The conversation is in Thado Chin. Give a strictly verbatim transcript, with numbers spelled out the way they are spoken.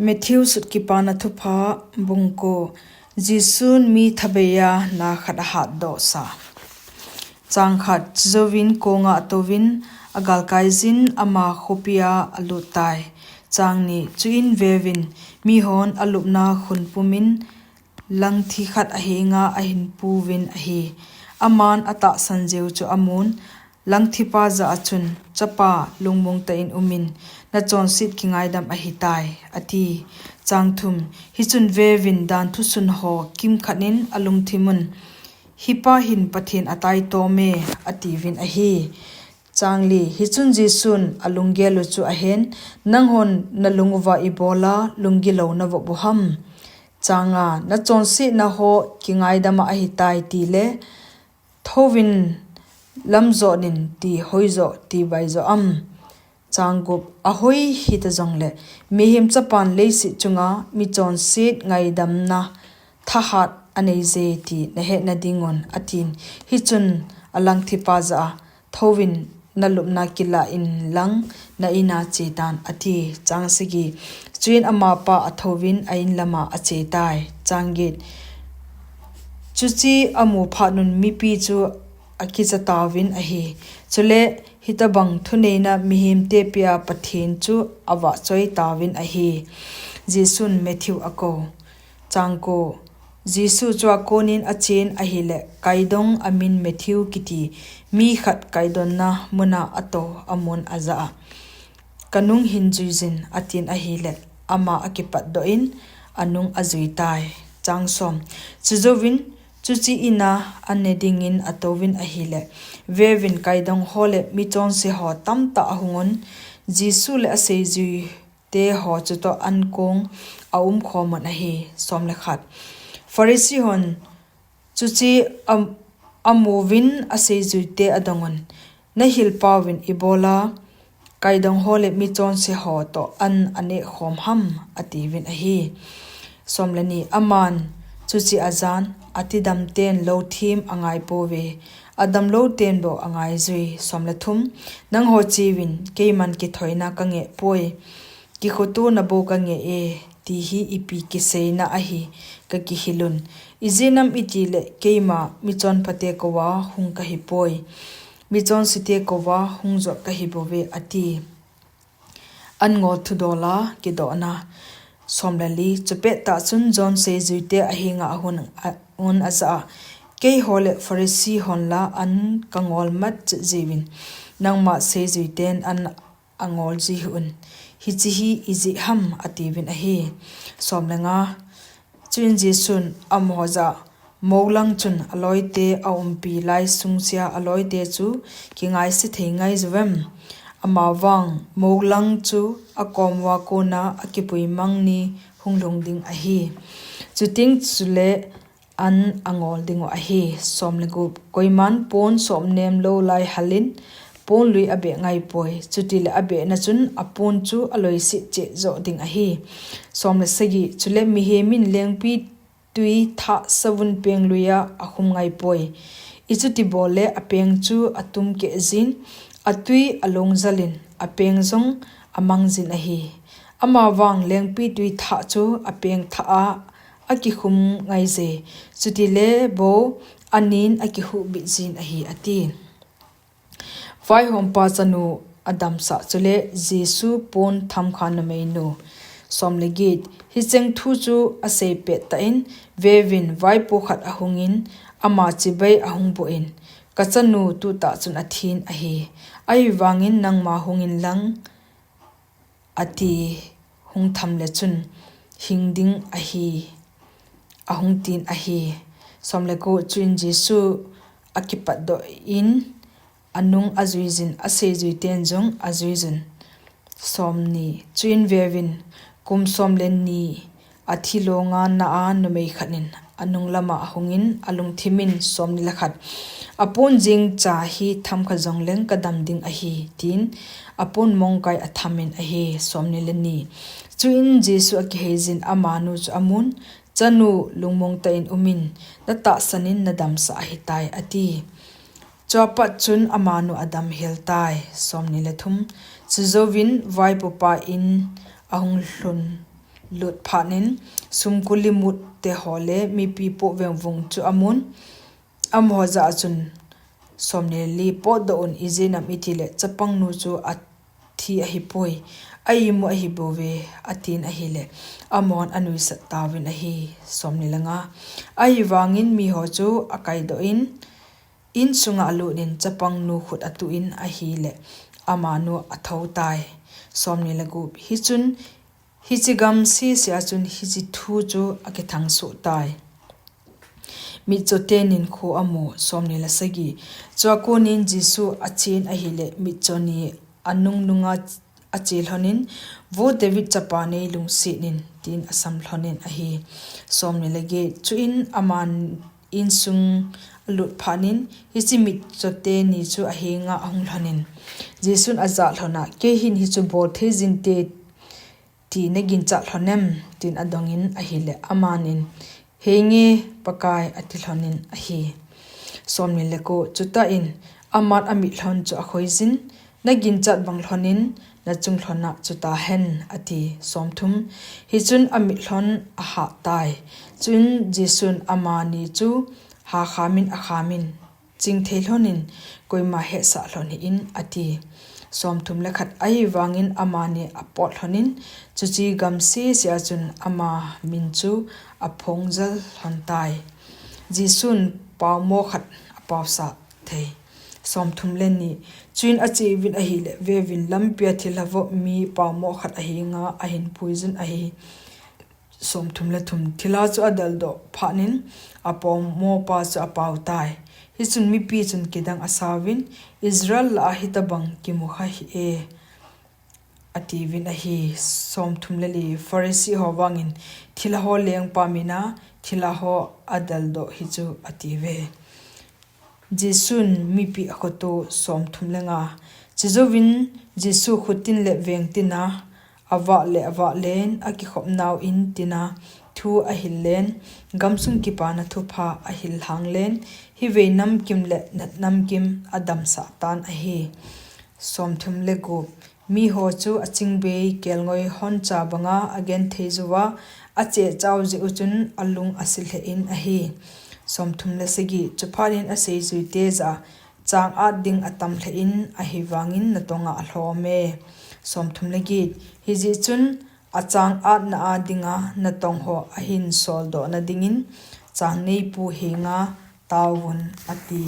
Matthew Sut Kipana Thupha, bung ko. Jesun mi thabeia na khat a hatdohsa. Chang khat. Chujouvin konga atouvin, agalkaijin ama khopia alut tai. Chang ni. Chuin veuvin, mihon alupna khun pumin, langthi khat ahenga ahin puvin ahi. Aman atahsan jeh u chu amun, langthipa jah a chun, Chapa, lungmong tah in umin, nachonset kingaidam ahitai, ati. Chang thum. Hichun veuvin, danthu sun ho kimkhat in alungthimun, Hipa hin Pathen ataitom e, atiuvin ahi. Chang li. Hichun Jesun alunggel u chu ahen, Nanghon nalung uva ibola lunggilou navop u ham? Chang nga. Nachonsetna ho kingaidam a ahitai tile, thouvin lamjot in ti hoijo ti vaijo am? Chang gup. Ahoi hita jongle, mihem Chapan leiset chunga michonset ngaidamna thahat anei je ti nahetna dingun, atin. Hichun alangthipa jah a, Thouvin, nalupna kilah inlang, na-in a chetan, ati. Chang sagi. Chuin amapa athouvin a-in lama achetai. Chang get. Chuche amu phatnun mipi chu akichat tauvin ahi. Chule hitobang thuneina mihemte pea Pathen chu avahchoi tauvin ahi. Jesun Matthew ako. Chang ko. Jesu chua konin achen ahile, kaidong amin Matthew kiti mi khat kaidonna muna atou amun ajah a, Kanung hin juijin, atin ahile, ama akipatdoh in anung ajuitai. Chang som. Chujouvin, chuche in a an ne dingin atouvin ahile, veuvin, kaidong ho le michonse ho tamtah ahungun, Jesu le aseijui te ho chutoh ankong aumkhomun ahi. Som le khat. Pharisee hon chuche am-, amuvin aseijuite adongun, Nahilpauvin ibola kaidong ho le michonse ho toh an anehkhom ham, atiuvin ahi. Som le ni. Aman, Chuche ajan, atidamten lou thim angaipouve, adamlou ten bou angaijui. Som le thum. Nangho cheuvin, keiman kithoina kangeh poi, kikhotona bou kangeh e, ti hi ipi kiseina ahi, kakihilun. Ijeh inem itile keima michonphate kouva hung kahipoi, michonsete kouva hung joh kahibouve, ati. An ngol thudola kidohna. Som le li. Chupettah chun John seijuite ahenga ahung, ahung ajah a, Keiho le Pharisee hon la an kangol matchet jiuvin, nangma seijuiten an angol jui hih un. Hiche hi ijeh ham, atiuvin ahi. Som le nga. Chuin Jesun amaho jah a, Moulang chun aloite aumpi lai sungchea aloite chu kingaise thei ngai jouvem? Amavang moulang chu akom uva kona akipui mang ni hung lhung ding ahi. Chuteng chule an angol dingu ahi. Som le gup. Koiman pon somnem lou lai halin pon lui abeh ngaipoi. Chutile abehna chun apon chu aloiset cheh joh ding ahi. Som le sagi. Chule mihemin lengpitwi thah savun peng luia akhum ngaipoi. Ichuti bol le apeng chu atum keh jin, atwi along jalin, apeng jong amang jin ahi. Amavang lengpitwi thah chu apeng thah a akikhum ngaije. Chutile bou anin akihuhbit jin ahi, ati. Vaihompa chanu adamsah chule Jesu pon thamkha numeinu. Som le get. Hicheng thu chu asei pettah in, veuvin, vaipo khat ahungin, ama chibai ahung bohin, Kachanu tutah chun athin ahi. Ahivangin nangma hungin lang, ati, hung tham le chun hing ding ahi, ahung tin ahi. Som le ko. Chuin Jesu akipatdoh in anung ajuijin, aseijuiten jong ajuijun. Som ni. Chuin veuvin, kum som le ni athi longa na a numei khat in anung lama ahungin alungthimin, som ni le khat, apon jeng cha hi thamkha jongleng kadam ding ahi, tin apon mongkai athamin ahi. Som ni le ni. Chuin Jesu akiheijin amanu chu amun, Chanu, lungmong tah in umin, natahsan in nadamsah ahitai, ati. Chua pat chun amanu adamhel tai. Som ni le thum. Chujouvin vaipopa in ahung lhun lut phat in sumkuli mut te ho le mipi po vengvung chu amun. Amaho jah a chun, somni le li, potdoh un, ijeh inem itile chapangnu chu athi ahipoi, a-imu ahibouve, atin ahile, amahon anuisat tauvin ahi. Somni le nga. Ahivangin miho chu akaidoh in, insunga alut in chapangnu khut atuh in ahile, amanu athou tai. Somni le gup. Hichun hiche gam sese a chun hiche thu chu akithang soh tai. Mitcho teni in kho amu. Somni le sagi. Chua konin Jesu achen ahile, mitcho ni anungnunga ache lhonin, Vo David chapa, nei lungset in, tin asam lhonin ahi. Somni le get. Chuin aman insung alut phat in hiche mitcho teni chu ahenga ahung lhonin, Jesun ajah lhona, Keihin hichu bol thei jing te ti naginchat lhonem? tin adongin ahile, amanin, Henge, Pakai, ati lhonin ahi. Somni le ko. Chutah in aman amitlhon chu akhoijin, Naginchat bang lhonin nachung lhona chu tahen, ati. Somthum. Hichun amitlhon ahah tai. Chuin Jesun amani chu hakhamin akhamin, Chingthei lhonin, koima hetsah lhon hih in, ati. Somthum le khat. Ahivangin amani apot lhonin, chuche gam sese a chun ama min chu aphongjal lhon tai. Jesun paomo khat apaosah thei. Somthum le ni. Chuin acheuvin ahile, veuvin, lampia thilha vop mi paomo khat ahenga ahin puijin ahi. Somthum le thum. Thilha chu adeldoh phat in apaomopa chu apao tai. Hichun mipi chun kidang asauvin, Israel lah a hitobang kimukha hih e, atiuvin ahi. Somthum le li. Pharisee ho vangin thilha ho lengpa mina thilha ho adeldoh hichu, atiuve. Jesun mipi akhoto. Somthum le nga. Chujouvin Jesu khutin le vengtina avah le avah len, akikhopnau intina thu ahil len, gamsung kipana thupha ahil lhang len, hivei namkim le nat namkim adamsah tan ahi. Somthum le gup. Miho chu achingbei kelngoi honcha banga agenthei jouva achehchao jeh u chun alung asilheh in ahi. Somthum le sagi. Chuphat in aseijuite jah a, Chang at ding atam lheh in, ahivangin natonga alhom e. Somthum le get. Hijeh chun achang atna a dinga natong ho ahin soldoh na dingin, changneipu henga taovun, ati.